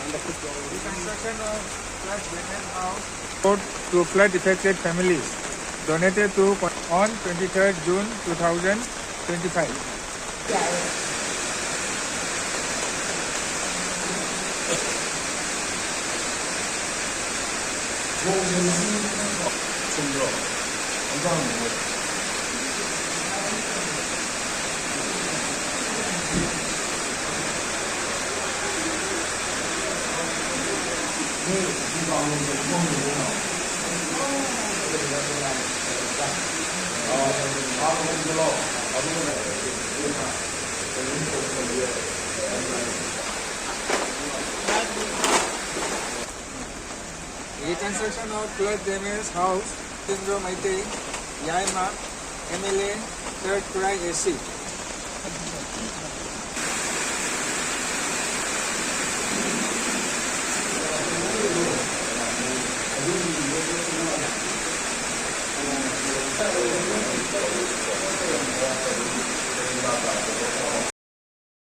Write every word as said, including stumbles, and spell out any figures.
Reconstruction of flood damaged house. Support to flood affected families. Donated to on twenty-third June two thousand twenty-five. Reconstruction of flood damaged house, Jitendra Meitei, Yaima, M L A, Third Khulai A C.